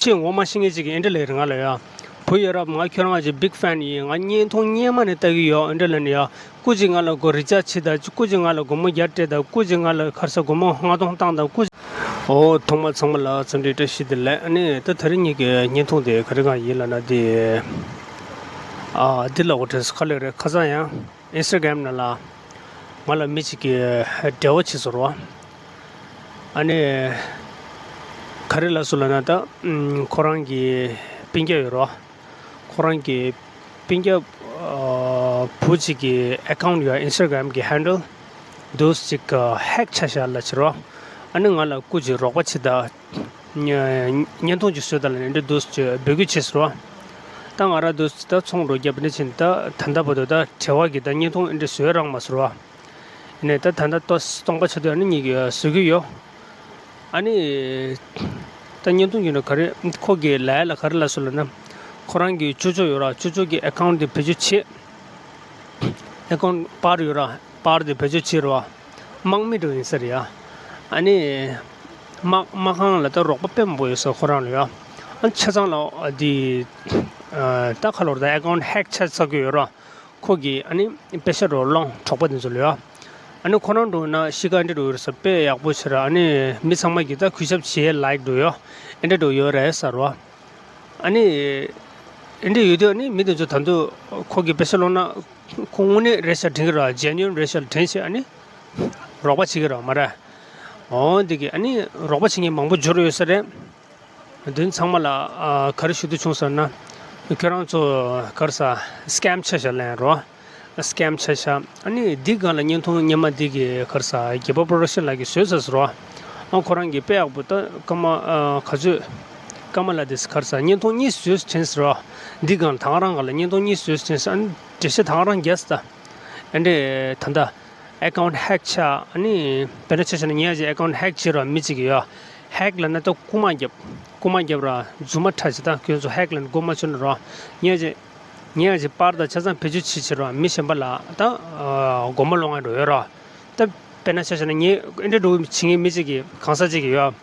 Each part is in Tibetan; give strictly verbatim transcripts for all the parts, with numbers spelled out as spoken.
ཅེས་ངོ་མ་ཤེས་མཁན་ཅིག་གིས་འདི་འདྲ་ལབ་རེད་ང་ལ་ཡ། བུ་ཡ་རབས་ང་ཁྱོད་རང་གི་big fan ཡིན། ང་བརྙན་ཐུང་སྔོན་མ་ནས་ལྟ་གི་ཡོད། འདི་འདྲ་ལབ་ནས་ཡ། སྐུ་མཁྱེན་ང་ལ་སྒོར་རི་ཅར་ཇི་བྱེད་དང་། སྐུ་མཁྱེན་ང་ལ་སྒོར་མོ་བརྒྱ་སྤྲད་དང་། སྐུ་མཁྱེན་ང་ལ་ག་རེ་ཟེར་སྒོར་མོ་ལྔ་སྟོང་བཏང་དང་། སྐུ་མཁྱེན། ཨོ་ཐོག་མ་ཚང་མ་ལ་འཚམས་འདྲི་བཀྲ་ཤིས་བདེ་ལེགས། ཨ་ནི་ད་དེ་རིང་ངེད་ཀྱི་བརྙན་ཐུང་དེ་ག་རེ་གང་ཡིན་ལབ་ན། དེ་ཨ་འདི་ལབ་དགོས་རེད། ག་ལབ་རེད། ཁ་སང་ཡང་Instagram ནང་ལ་ང་ལ་མི་གཅིག་གིས་འབྲེལ་བ་བྱས་སོང་རོ། ཨ་ནི་ག་རེ་ལབ་སོང་ལབ་ན། ད་ཁོ་རང་གི་སྤུན་ཀྱག་ཡོད་རོ། ཁོ་རང་གི་སྤུན་ཀྱག་ཨ་བུ་གཅིག་གི་account ཡོད། Instagram གི་handle དེ་གཅིག་hack ཆགས་ཤག་ལབ་བྱས་རོ། ཨ་ནི་ང་ལ་སྐུ་མཁྱེན་རོགས་པ་བྱེད་དང་། བརྙན་ཐུང་ཅིག་བཟོས་དང་ལབ་ནས་འདི་འདུག་སེ་འབོད་སྐུལ་བྱས་སོང་། ད་ང་རང་འདུག་སེ་ད་ཚོང་རོགས་རྒྱབ་ནས་ཕྱིན། ད་ད་ལྟ་བར་དུ་ད་བྲེལ་བ་གིས་ད་བརྙན་ཐུང་འདི་བཟོས་རག་མ་སོང་བ། ཡིན་ནའི་ད་ད་ལྟ་ཏོག་སྟོང་པ་ཆགས་དུས་ཨ་ནི་ངེད་ཀྱིས་བཟོ་གི་ཡོད། ཨ་ནི་ད་བརྙན་ཐུང་གི་ནང་ག་རེ་ཁོ་གིས་ལབ་ཡ་ལ་ག་རེ་ལབ་སོང་ལབ་ན། ཁོ་རང་གི་ཅོ་ཅོ་ཡོད་ར། ཅོ་ཅོ་གི་account དེ་བེད་སྤྱོད་བྱེད། account པར་ཡོད་ར། པར་དེ་བེད་སྤྱོད་བྱེད་ར། དམག་མི་འདྲ་ཡིན་ས་རེད་ཡ། ཨ་ནི་དམག་དམག་ཁང་ལ་ད་རོགས་པ་དཔེ་མང་པོ་ཡོད་ས་ཁོ་རང་ལ་ཡ། ཨ་ཆ་ཚང་ལ་འདི་ད་ག་ལབ་རེད། ད་account hack ཆགས་ཚར་གི་ཡོད་ར། ཁོ་གིས་ཨ་ནི་པེ་ཤ་རོ་སློང་གྲོགས་པོ་དེ་ཚོ་ལ་ཡ། ཨ་ནི་ཁོ་རང་འདྲ་ན་གཤིས་ཀ་འདི་འདྲ་ཡོད་རེད་ས། དཔེ་ཡག་པོ་བྱེད་ར། ཨ་ནི་མི་ཚང་མ་གིས་ད་གུས་ཞབས་བྱེད་ཡ་ལའིག་འདྲ་ཡོད། ཨེ་འདྲ་འདྲ་ཡོད་རེད་ས་རོ། ཨ་ནི་ཨེ་འདྲ་ཡོད་དུས་ཨ་ནི་མི་དེ་ཚོ་ད་དུང་ཁོ་གིས་པེ་ཤ་སློང་ན་ཁོ་དངོས་གནས་རེད་ཤག་དྲན་གི་ར། genuine རེད་ཤག་དྲན་བྱས་ཨ་ནི་རོགས་པ་བྱེད་གི་ར་མ་རེད། འོ་འདི་གི་ཨ་ནི་རོགས་པ་བྱེད་མཁན་མང་པོ་འབྱོར་ཡོད་ས་རེད། དེ་ཚང་མ་ལ་ཨ་ག་རེ་ཞུ་འདོད་བྱུང་ཟེར་ན། ཁྱོད་རང་ཚོ་ག་རེ་ཟ་scam ཆགས་ཤག་ལབ་ཡ་རོ། scam ཆགས་ཤག་ཨ་ནི་འདི་སྒང་ལ་བརྙན་ཐུང་སྔོན་མ་འདི་གི་ག་རེ་ཟ་རྒྱལ་པོ་production ལགས་ཀྱིས་བཟོས་ཚར་སོང་རོ། ཨ་ཁོ་རང་གིས་དཔེ་ཡག་པོ་ད་སྐར་མ་ཨ་ག་ཚོད་སྐར་མ་ལ་དེ་ག་རེ་ཟ་བརྙན་ཐུང་གཉིས་བཟོས་དྲན་སོང་རོ། འདི་སྒང་ལ་ད་ག་རང་སྒང་ལ་བརྙན་ཐུང་གཉིས་བཟོས་དྲན་སོང་། ཨ་ནི་འགྲེལ་བཤད་ད་ག་རང་རྒྱག་སོང་ད། ཨ་འདྲས་ད་ལྟ་account hack ཆགས། ཨ་ནི་དཔེར་ན་ཆ་བཞག་ན་ངས་ཅིག་account hack བྱེད་རོགས་མི་གཅིག་གིས་ཡོད། hack ལབ་ན་ད་རྐུ་མ་རྒྱབ། རྐུ་མ་རྒྱབ་ར་རྫུན་མ་འཁྲབ་བྱེད། ད་ཁྱོད་ཚོ་hack ལབ་ན་རྐུ་མ་ཆོད་ན་རོ། ངས་ཅིག་ངས་ཅིག་པར་དང་ཆ་ཚང་བེད་སྤྱོད་བྱེད་བྱེད་རོགས་མི་གཞན་པ་ལ་ད་སྒོར་མོ་སློང་ཡ་འགྲོ་ཡོད་རོ། ད་དཔེར་ན་ཆ་བཞག་ན་ངས་ཨེ་འདྲས་འགྲོ་བྱེད་མཁན་མི་གཅིག་གིས་གང་ཟག་གཅིག་གིས་ཡོད།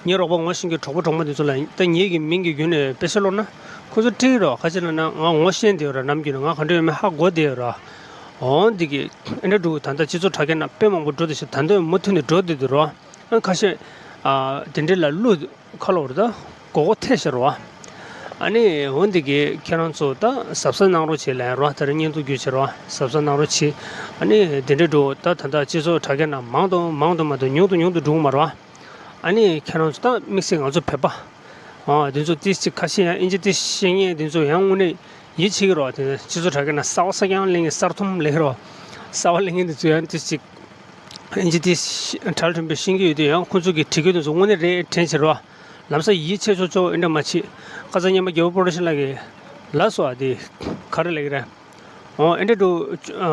ངའི་རོགས་པ་ངོ་ཤེས་ཀྱི་གྲོགས་པོ་གྲོགས་མོ་དེ་ཚོ་ལ་ད་ངེད་ཀྱི་མིང་གི་བརྒྱུད་ནས་པེ་ཤ་སློང་ན་ཁོ་ཚོ་སྤྲད་རོགས། ག་ཅི་ལབ་ན་ང་ངོ་ཤེས་བསྡད་ཡོད་ར། ནམ་རྒྱུན་ང་ག་འདྲ་ཡོད་མེད་ཧ་གོ་བསྡད་ཡོད་ར། འོང་འདི་གི་ཨེ་འདྲས་འགྲོ་ད་ལྟ་སྤྱི་ཚོགས་དྲ་རྒྱ་ནང་དཔེ་མང་པོ་འགྲོ་བསྡད་ཤག་ད་འདོད་མུ་མཐུད་ནས་འགྲོ་བསྡད་འདུག་རོ། ཨ་ཁ་ཤས་ཨ་དེ་འདྲས་ལ་གླུ་ཁ་ལོ་རེད་ད་མགོ་སྐོར་ཐེབས་ཤག་རོ། ཨ་ནི་འོ་འདི་གི་ཁྱེད་རང་ཚོ་ད་གཟབ་གཟབ་གནང་རོགས་བྱེད་ལབ་རོ། དེ་རིང་བརྙན་ཐུང་བརྒྱུད་བྱེད་རོ། གཟབ་གཟབ་གནང་རོགས་བྱེད། ཨ་ནི་དེ་འདྲས་འགྲོ་ད་ད་ལྟ་སྤྱི་ཚོགས་དྲ་རྒྱ་ནང་མང་དུ་མང་དུ་མ་གཏོགས་ཉུང་དུ་ཉུང་དུ་འགྲོ་གི་མ་རེད་བ། ཨ་ནི་ཁྱེད་རང་ཚོ་ད་དམིགས་བསལ་ང་ཚོ་བོད་པ། ཨ་དེ་ཚོ་ཏིས་ཅིག་ཁ་ཤས་ཡང་ཨིན་ཇི་ཏིས་ཤེས་མཁན་དེ་ཚོ་ཡང་དངོས་གནས་ཡིད་ཆེས་ཀྱི་རེད་བ། དེ་སྤྱི་ཚོགས་དྲ་རྒྱ་ནང་གསར་པ་གསར་རྐྱང་གླེང་མཁན་གསར་ཐུམ་གླེང་གི་རེད་བ། གསར་པ་གླེང་མཁན་དེ་ཚོ་ཡང་ཏིས་ཅིག་ཨིན་ཇི་ཏིས་ཤེས་གྲལ་མཐུན་པའི་ཤེས་ཀྱི་ཡོད་དུས་ཡང་ཁོ་ཚོ་གི་བྲིས་སྐད་དེ་ཚོ་དངོས་གནས་རེད་དྲན་བྱེད་རེད་བ། ལམ་སང་ཡིད་ཆེས་ཆོག་ཆོག་ཨེ་འདྲ་མ་བྱེད། ཁ་སང་སྔོན་མ་རྒྱལ་པོ་པོ་རོ་ཤན་ལགས་ཀྱིས་ལབ་སོང་བ། དེ་ག་རེ་ལབ་ཀྱི་རེད། འོ་ཨེ་འདྲས་འགྲོ། ཨ་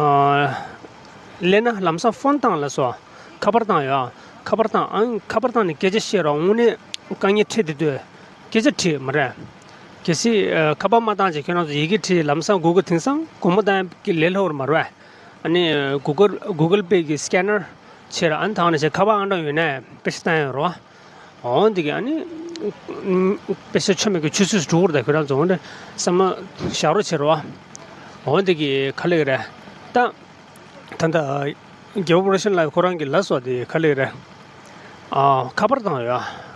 སླེབས་ན་ལམ་སང་ཕོན་བཏང་ལབ་སོང་། ཁ་པར་བཏང་ཡ། ཁ་པར་བཏང་། ཨང་ཁ་པར་བཏང་ནས་སྐད་ཆ་བཤད་རོགས། དངོས་གནས་དཀའ་ངལ་འཕྲད་བསྡད་དུས་སྐད་ཆ་དྲིས་མ་རེད། གལ་སྲིད་ཨ་ཁ་པར་མ་བཏང་བྱས་ཁྱེད་རང་ཚོ་ཡི་གེ་བྲིས་ལམ་སང་Google དེང་སང་སྒོར་མོ་བཏང་ཡ་གི་ལས་སླ་པོ་རེད་མ་རེད་བས། ཨ་ནི་Google Google Pay གི་scanner བྱས་ར། ཨ་ནི་བཏང་ནས་བྱས་ཁ་པར་ཨང་གྲངས་ཡོད་ནས་པེ་ཤ་བཏང་ཡ་རོགས། འོ་འདི་གི་ཨ་ནི་པེ་ཤ་ཆོ་མེད་གི་ཆུ་ཚོད་འགྲོ་གི་རེད་ད། ཁྱོད་རང་ཚོ་འོ་འདྲ་བསམ་བློ་བཞག་རོགས་བྱེད་རོགས། འོ་འདི་གི་ག་ལབ་ཀྱི་རེད་ད། ད་ལྟ་རྒྱལ་པོ་པོ་རོ་ཤན་ལགས་ཁོ་རང་གིས་ལབ་སོང་དེ་ག་ལབ་ཀྱི་རེད། ཨ་ཁ་པར་བཏང་ཡ།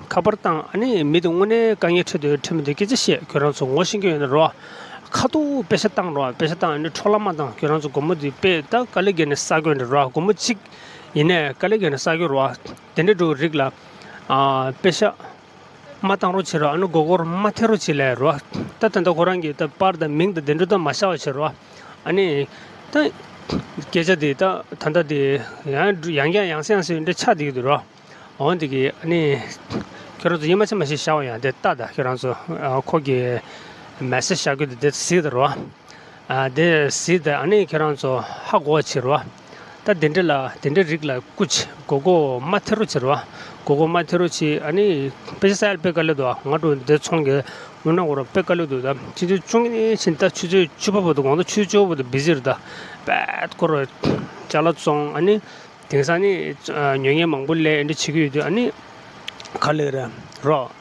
ཁ་པར་བཏང་། ཨ་ནི་མི་དེ་དངོས་གནས་དཀའ་ངལ་འཕྲད་དུས་འཕྲད་མི་དེ་སྐད་ཆ་བཤད། ཁྱོད་རང་ཚོ་ངོ་ཤེས་ཀྱི་ཡོད་ན་རོགས། ཁ་ཐུག་པེ་ཤ་བཏང་རོགས། པེ་ཤ་བཏང་། ཨ་ནི་འཕྲོ་བརླག་མ་བཏང་། ཁྱོད་རང་ཚོ་སྒོར་མོ་དེ་དཔེ་ད་དཀའ་ལས་བརྒྱབ་ནས་བསགས་དགོས་འདྲ་རོགས། སྒོར་མོ་གཅིག་ཡིན་ནས་དཀའ་ལས་བརྒྱབ་ནས་བསགས་ཀྱི་རོགས། དེ་འདྲ་འགྲོ་རིགས་ལ་ཨ་པེ་ཤ་མ་བཏང་རོགས་བྱེད་རོགས། ཨ་ནི་མགོ་སྐོར་མ་ཐེབས་རོགས་བྱེད་ལབ་རོགས། ད་ད་ལྟ་ཁོ་རང་གིས་ད་པར་དང་མིང་དང་དེ་འདྲ་ད་མ་བཞག་པ་བྱེད་རོགས། ཨ་ནི་ད་སྐད་ཆ་དེ་ད་ད་ལྟ་དེ་ཡང་ཡང་བསྐྱར་ཡང་སེ་ཡང་སེ་འདྲ་ཆགས་བསྡད་ཀྱི་འདུག་རོགས། འོ་འདི་གི་ཨ་ནི་ཁྱོད་རང་ཚོ་ཡིད་མ་ཆེས་མ་ཆེས་བཞག་པ་ཡང་དེ་ལྟ་ད། ཁྱོད་རང་ཚོ་ཨ་ཁོ་གི་མེ་སེ་ཇི་བཞག་རྒྱུ་དེ་དེ་གཟིགས་ད་རོགས། ཨ་དེ་གཟིགས་ད། ཨ་ནི་ཁྱོད་རང་ཚོ་ཧ་གོ་བ་བྱེད་རོགས། ད་དེ་འདྲ་ལ་དེ་འདྲ་རིགས་ལ་སྐུ་མཁྱེན་མགོ་སྐོར་མ་ཐེབས་རོགས་བྱེད་རོགས། མགོ་སྐོར་མ་ཐེབས་རོགས་བྱེད། ཨ་ནི་པེ་ཤ་བསགས་ཡ་དཔེ་དཀའ་ལས་འདུག་ང་འགྲོ་འདི་ཚོང་གི་དངུལ་ནང་སྐོར་དཔེ་དཀའ་ལས་འདུག་ད་ཕྱི་ཚེས་བཅུ་གཉིས་ཕྱིན་ད་ཆུ་ཚོད་བཅུ་པ་བར་དུ། དགོང་དག་ཆུ་ཚོད་བཅུ་པ་བར་དུ་བི་ཟི་རེད་ད། དཔེ་སྐོར་ཅ་ལག་བཙོང་། ཨ་ནི་དེང་སང་ནི་ཉོ་མཁན་མང་པོ་སླེབས། ཨེ་འདྲ་བྱེད་ཀྱི་ཡོད་དུས་ཨ་ནི་ག་ལབ་ཀྱི་རེད་རོགས།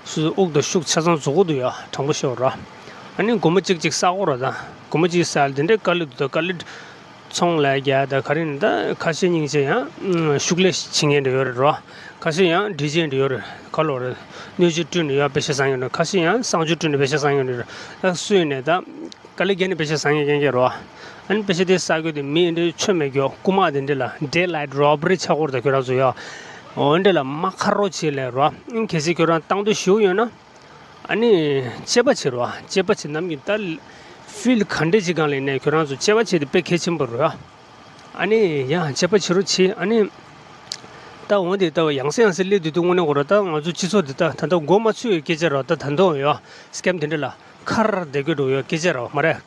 སུ་དབུགས་དང་ཤུགས་ཆ་ཚང་རྫོགས་ཀྱི་འདུག་ཡ། དྲང་པོ་ཤོད་ར། ཨ་ནི་སྒོར་མོ་གཅིག་གཅིག་བསག་དགོས་ར། ད་སྒོར་མོ་གཅིག་བསག་ཡ་དེ་འདྲའི་དཀའ་ལས་འདུག་ད་དཀའ་ལས་ཚོང་ལས་རྒྱག་ད་ག་རེ་ནི་ད་ཁ་ཤས་སྙིང་རྗེ་ཡང་ཤུགས་ལས་བྱེད་མཁན་འདྲ་ཡོད་རེད་ར། ཁ་ཤས་ཡང་འབྲི་མཁན་འདྲ་ཡོད་རེད། ཁ་ལོ་རེད། སྣོད་བཅུད་བསྐྲུན་ནས་ཡང་པེ་ཤ་བཟང་ཡོད་རེད། ཁ་ཤས་ཡང་གསང་སྤྱོད་བསྐྲུན་ནས་པེ་ཤ་བཟང་ཡོད་རེད། ད་སུ་ཡིན་ནས་ད་དཀའ་ལས་བརྒྱབ་ནས་པེ་ཤ་བཟང་ཡོད་མཁན་གྱི་ར། ཨ་ནི་པེ་ཤ་དེ་བསག་རྒྱུ་དེ་མི་འདྲ་ཆོ་མེད་རྒྱུ་རྐུ་མ་དེ་འདྲ་ལ་daylight robbery ཆགས་ཀྱི་རེད། ད་ཁྱོད་རང་ཚོ་ཡ། འོ་འདྲ་ལ་མ་ཁ་རོག་བྱེད་ལས་ར། གལ་སྲིད་ཁྱོད་རང་བཏང་འདོད་ཞེ་པོ་ཡོད་ན། ཨ་ནི་དཔྱད་པ་བྱེད་རོགས། དཔྱད་པ་བྱེད་ནམ་གྱི་ད་field ག་འདྲ་ཅིག་སྒང་ལ་ཡིན་ནའི་ཁྱོད་རང་ཚོ་དཔྱད་པ་བྱེད་དེ་དཔེ་གལ་ཆེན་པོ་རེད། ཨ་ནི་ཡང་དཔྱད་པ་བྱེད་རོགས་བྱེད། ཨ་ནི་ད་འོ་དེ་ད་ཡང་སེ་ཡང་སེ་སླེབས་དུས་དུས་དངོས་གནས་ཁོ་ར་ད་ང་ཚོ་སྤྱི་ཚོགས་འདི་ད་ད་ལྟ་མགོ་མ་ཚོས་སྐད་ཆ་རེད། ད་ད་དུང་ཡོད་scam དེ་འདྲ་ལ་ཁར་བསྡད་དགོས་འགྲོ་ཡོད་སྐད་ཆ་རེད་མ་རེད།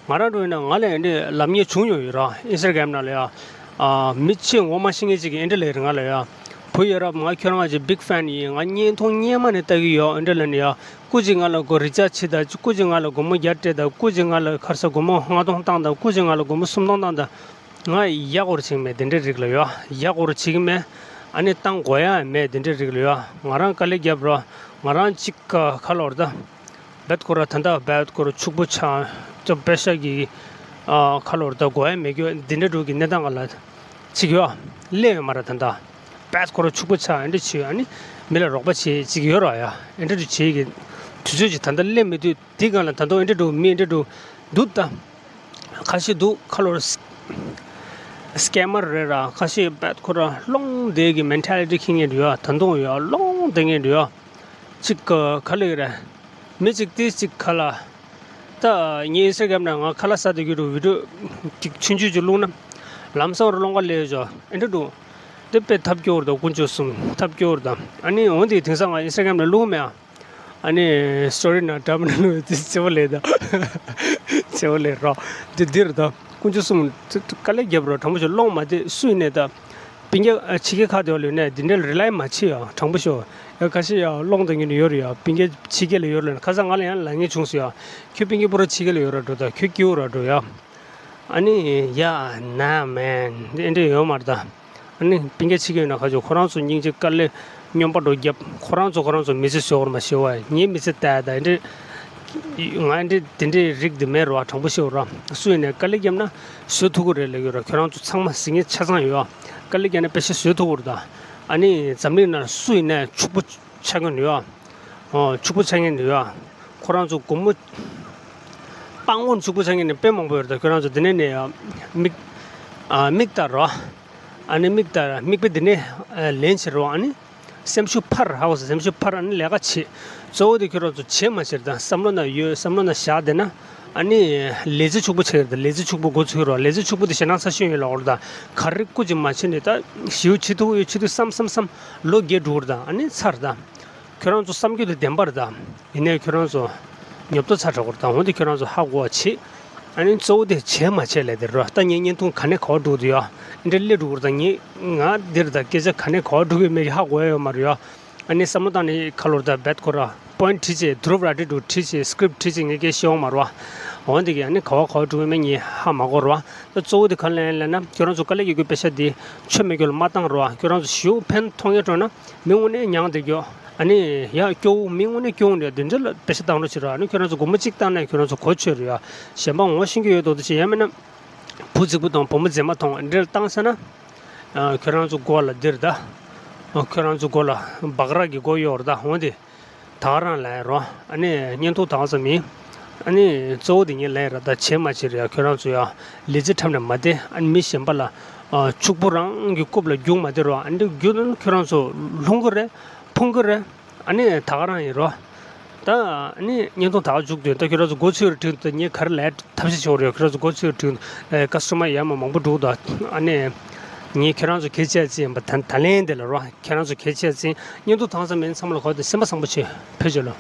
ང་རང་འགྲོ་ཡིན་ན་ང་ལ་ཨེ་འདྲས་ལབ་མཁན་བྱུང་ཡོད་ཡོད་ར། Instagram ནང་ལ་ཡ། ཨ་མི་ཆེས་ངོ་མ་ཤེས་མཁན་ཅིག་གིས་ཨེ་འདྲས་ལབ་ཡོད་རེད་ང་ལ་ཡ། བུ་ཡ་རབས་ང་ཁྱོད་རང་གི་big fan ཡིན། ང་བརྙན་ཐུང་སྔོན་མ་ནས་ལྟ་གི་ཡོད་ཨེ་འདྲས་ལབ་ནས་ཡ། སྐུ་མཁྱེན་ང་ལ་སྒོར་རི་ཅར་ཇི་བྱེད་དང་། སྐུ་མཁྱེན་ང་ལ་སྒོར་མོ་བརྒྱ་སྤྲད་དང་། སྐུ་མཁྱེན་ང་ལ་ཁ་སང་སྒོར་མོ་ལྔ་སྟོང་བཏང་དང་། སྐུ་མཁྱེན་ང་ལ་སྒོར་མོ་སུམ་སྟོང་བཏང་དང་། ང་ཡག་པོ་བྱེད་ཀྱི་མེད་དེ་འདྲས་རིགས་ལ་ཡ། ཡག་པོ་བྱེད་ཀྱི་མེད། ཨ་ནི་བཏང་དགོས་ཡ་མེད་དེ་འདྲས་རིགས་ལ་ཡ། ང་རང་དཀའ་ལས་རྒྱབ་རོགས། ང་རང་གཅིག་ཁ་ལོར་ད། བེད་ཁོ་ར་ད་ལྟ་བེད་ཁོ་ར་ཕྱུག་པོ་ཆགས། ཅོ་པེ་ཤ་གི་ཨ་ཁ་ལོར་ད་དགོས་ཡ་མེད་རྒྱུ་འདི་འདྲ་འགྲོ་གི་གནས་སྟངས་ག་ལ་ཅིག་ཡོད། སླེབས་ཡོད་མ་ར། ད་ལྟ་བེད་ཁོ་ར་ཕྱུག་པོ་ཆགས་ཨེ་འདྲ་བྱེད་ཨ་ནི་མི་ལ་རོགས་པ་བྱེད་ཅིག་ཡོད་ར་ཡ། ཨེ་འདྲ་འདྲ་བྱེད་གི་དུས་ཚོད་ཅིག་ད་ལྟ་སླེབས་མེད་དུས་འདི་ག་ལ་ད་དུང་ཨེ་འདྲ་འགྲོ་མི་ཨེ་འདྲ་འགྲོ་འདུག་ད་ཁ་ཤས་འདུག་ཁ་ལོར་སི་ཀེ་མར་རེད་ར། ཁ་ཤས་བེད་ཁོ་ར་སློང་བསྡད་གི་མེན་ཊེ་ལི་ཊི་འཁྱེར་མཁན་འདྲ་ཡོད། ད་དུང་ཡོད་སློང་བསྡད་མཁན་འདྲ་ཡོད། གཅིག་ག་ག་ལེ་རེད། མི་གཅིག་དེ་གཅིག་ག་ལ། ད་ངའི་Instagram ནང་ང་ཁ་ལག་ཟ་བསྡད་རྒྱུ་འདུག་བི་ཌི་ཡོ་གཅིག་ཆུང་ཆུང་ཅིག་བླུགས་ན། ལམ་སང་རུ་སློང་ག་སླེབས་ཡོད་ཅོ་ཨེ་འདྲ་འདུག་དེ་དཔེ་ཐབས་སྐྱོ་བོ་རེད་ད། དཀོན་མཆོག་གསུམ་ཐབས་སྐྱོ་བོ་རེད་ད། ཨ་ནི་འོན་ཏེ་དེང་སང་ང་Instagram ནང་བླུགས་མེད་ཨ། ཨ་ནི་story ནང་འདྲ་མི་འདྲ་བླུགས་དེ་སྐྱོ་བོ་ལས་ད། སྐྱོ་བོ་ལས་རོ། དེ་འདི་རེད་ད། དཀོན་མཆོག་གསུམ་དཀའ་ལས་རྒྱབ་རོགས། དྲང་པོ་ཞིག་སློང་མ་དེ་སུ་ཡིན་ནས་ད། སྤུན་ཀྱག་ཕྱི་རྒྱལ་ཁག་དེ་བ་ལོས་ནས་འདི་འདྲ་ལ་རི་ལའི་མ་བྱེད་ཡ། དྲང་པོ་ཤོད་ཡ། ཁ་ཤས་ཡ་སློང་དང་ཉིན་ཡོད་རེད་ཡ། སྤུན་ཀྱག་ཕྱི་རྒྱལ་ལ་ཡོད་རེད་ན་ཁ་སང་ང་ལ་ཡང་ལབ་མཁན་བྱུང་སོང་ཡ། ཁྱོད་སྤུན་ཀྱག་པུ་ར་ཕྱི་རྒྱལ་ལ་ཡོད་ར་འགྲོ་ད་ཁྱོད་སྐྱིད་པོ་ར་འགྲོ་ཡ། ཨ་ནི་ཡ་ན་མན་འདི་འདྲ་ཡོད་མ་རེད་ད། ཨ་ནི་སྤུན་ཀྱག་ཕྱི་རྒྱལ་ཡོད་ན་ཁ་ཆོ་ཁོ་རང་ཚོ་སྙིང་རྗེ་དཀའ་ལས་སྨྱོན་པ་འགྲོ་རྒྱབ་ཁོ་རང་ཚོ་ཁོ་རང་ཚོ་མི་ཚེ་བཟོ་བར་མ་ཤེས་བ་ངའི་མི་ཚེ་ལྟ་ད་འདྲ། ང་འདི་འདི་འདྲའི་རིགས་འདི་མེད་རོ། དྲང་པོ་ཤོད་རོ། སུ་ཡིན་ནས་དཀའ་ལས་བརྒྱབ་ན་བཟོད་ཐུབ་ཀྱི་རེད་ལབ་ཡོད་རོ། ཁྱོད་རང་ཚོ་ཚང་མ་གཟིགས་མཁན་ཆ་ཚང་ཡོད། དཀའ་ལས་བརྒྱབ་ན་པེ་ཤ་བཟོད་ཐུབ་ཀྱི་རེད་ད། ཨ་ནི་འཛམ་གླིང་ནང་སུ་ཡིན་ནས་ཕྱུག་པོ་ཆགས་མཁན་ཡོད། ཨོ་ཕྱུག་པོ་ཆགས་མཁན་ཡོད། ཁོ་རང་ཚོ་སྒོར་མོ་སྤང་བོ་ཕྱུག་པོ་ཆགས་མཁན་ནི་དཔེ་མང་པོ་ཡོད་རེད་ད། ཁྱོད་རང་ཚོ་འདི་ནས་ནས་མིག་ཨ་མིག་ལྟ་རོ། ཨ་ནི་མིག་ལྟ་མིག་དཔེ་འདི་ནས་ལེན་བྱེད་རོ། ཨ་ནི། སེམས་ཤུགས་འཕར་ཧ་གོ་སོང་། སེམས་ཤུགས་འཕར་ཨ་ནི་ལས་ཀ་བྱེད། གཙོ་བོ་དེ་ཁྱོད་རང་ཚོ་བྱེད་མ་བྱེད་དང་བསམ་བློ་ན་ཡོད་བསམ་བློ་ན་བཞག་བསྡད་ན། ཨ་ནི་ལས་རྩེ་ཕྱུག་པོ་ཆགས་ཡོད་དང་ལས་རྩེ་ཕྱུག་པོ་འགོ་ཚུགས་རོགས། ལས་རྩེ་ཕྱུག་པོ་དེ་ཞེ་སྡང་ཚ་ཤོས་ཡིན་ལ་འོར་དང་ག་རེ་སྐུ་མཁྱེན་མ་བྱེད་ནས་ད་ཞེའུ་བྱེད་ཐུབ་ཡོད་བྱེད་ཐུབ་བསམ་བསམ་བསམ་ལོ་བརྒྱད་འགྲོ་གི་རེད་དང་ཨ་ནི་ཚར་དང་། ཁྱོད་རང་ཚོ་བསམ་རྒྱུ་དེ་བདེན་པ་རེད་དང་། ཡིན་ནའི་ཁྱོད་རང་ཚོ་ཉོབ་ཏོ་ཚ་དྲག་པོ་རེད་དང་འོན་ཏེ་ཁྱོད་རང་ཚོ་ཧ་གོ་བ་བྱེད། ཨ་ནི་གཙོ་བོ་དེ་བྱས་མ་བྱས་ལས་དེ་རོ། ད་ངས་བརྙན་ཐུང་ག་ནས་ག་བ་འགྲོ་གི་འདུག་ཡ། འདྲ་སླེབས་འགྲོ་གི་རེད་ད། ངས་ང་འདིར་ད་སྐད་ཆ་ག་ནས་ག་བ་འགྲོ་གི་མེད་ཀྱི་ཧ་གོ་ཡ་ཡོད་མ་རེད་ཡ། ཨ་ནི་བསམ་བློ་བཏང་ནས་ཁ་ལོར་ད་བེད་ཁོ་ར་པོ་ཡིན་ཊི་བྲིས་བྱས་དུ་རུབ་ར་ཏི་འགྲོ་བྲིས་བྱས་སི་ཀི་རིབ་ཊི་བྲིས་བྱས་ངས་སྐད་བཤད་ཡོང་མ་རེད་བ། འོན་ཏེ་གི་ཨ་ནི་ག་བ་ག་བ་འགྲོ་གི་མེད་ངས་ཧ་མ་གོ་རེད་བ། ད་གཙོ་བོ་དེ་ག་ལ་ཡིན་ལབ་ན་ཁྱོད་རང་ཚོ་དཀའ་ལས་ཡོད་རྒྱུ་པེ་ཤ་དེ་ཆོ་མེད་རྒྱུ་ལ་མ་བཏང་རེད་བ། ཁྱོད་རང་ཚོ་ཞེ་པོ་ཕན་ཐོགས་ངེས་འགྲོ་ན། མི་དངོས་གནས་མྱངས་བསྡད་རྒྱུ། ཨ་ནི་ཡ་སྐྱོ་བོ་མི་དངོས་གནས་སྐྱོ་བོ་འདྲ་དེ་འདྲ་ལ་པེ་ཤ་བཏང་རོགས་བྱེད་རོགས། ཨ་ནི་ཁྱོད་རང་ཚོ་སྒོར་མོ་གཅིག་བཏང་ན་ཁྱོད་རང་ཚོ་གོ་ཆོད་རེད་ཡ། གཞན་པ་ངོ་ཤེས་ཀྱི་ཡོད་མདོག་མདོག་བྱེད་ཡ་མིན་ན། བུ་རྫིག་པོ་དང་བུ་མོ་མཛེས་མ་མཐོང་འདྲ་བཏང་ས་ན། ཨ་ཁྱོད་རང་ཚོ་མགོ་ལ་འདིར་ད། ཨ་ཁྱོད་རང་ཚོ་མགོ་ལ་སྦག་ར་གི་མགོ་གཡོགས་རེད་ད་འོན་ཏེ། ད་ག་རང་ལ་ཡ་རོ། ཨ་ནི་བརྙན་ཐུང་དང་ཙམ་ཡིན། ཨ་ནི་གཙོ་བོ་དེ་ངས་ལབ་ཡ་ར་ད་བྱེད་མ་བྱེད་རེད་ཡ། ཁྱོད་རང་ཚོ་ཡ་ལས་རྩེ་འཁྲབ་ནས་མ་བསྡད། ཨ་ནི་མི་གཞན་པ་ལ་ཨ་ཕྱུག་པོ་རང་གི་རྐུབ་ལ་རྒྱུག་མ་བསྡད་རོ། ཨ་ནི་རྒྱུག་ན་ཁྱོད་རང་ཚོ་ལྷུང་གི་རེད། ཕུང་གི་རེད། ཨ་ནི་ད་ག་རང་ཡིན་རོ། ད་ཨ་ནི་བརྙན་ཐུང་ད་ག་མཇུག་བསྡུས། ད་ཁྱོད་རང་ཚོ་མགོ་ཚོས་རེ་དྲིས་འདུག་ངས་ག་རེ་ལབ་ཡ་ཐབས་ཤེས་བྱེད་དགོས་རེད། ཁྱོད་རང་ཚོ་མགོ་ཚོས་རེ་དྲིས་འདུག་ཀ་སི་ཊ་མར་ཡར་མར་མང་པོ་འགྲོ་གི་འདུག་ཨ་ནི་ངས་ཁྱོད་རང་ཚོ་གལ་ཆེ་ཙམ་པ་ད་ད་ལན་འདི་ལ་རོ། ཁྱེད་རང་ཚོ་གལ་ཆེ་ཟིན་བརྙན་ཐུང་ཐང་ས་མེད་ཚང་མ་ལ་གོ་དེ་སེམས་པ་བཟང་པོ་བྱོས། ཕེབས་བྱོས་ལོ།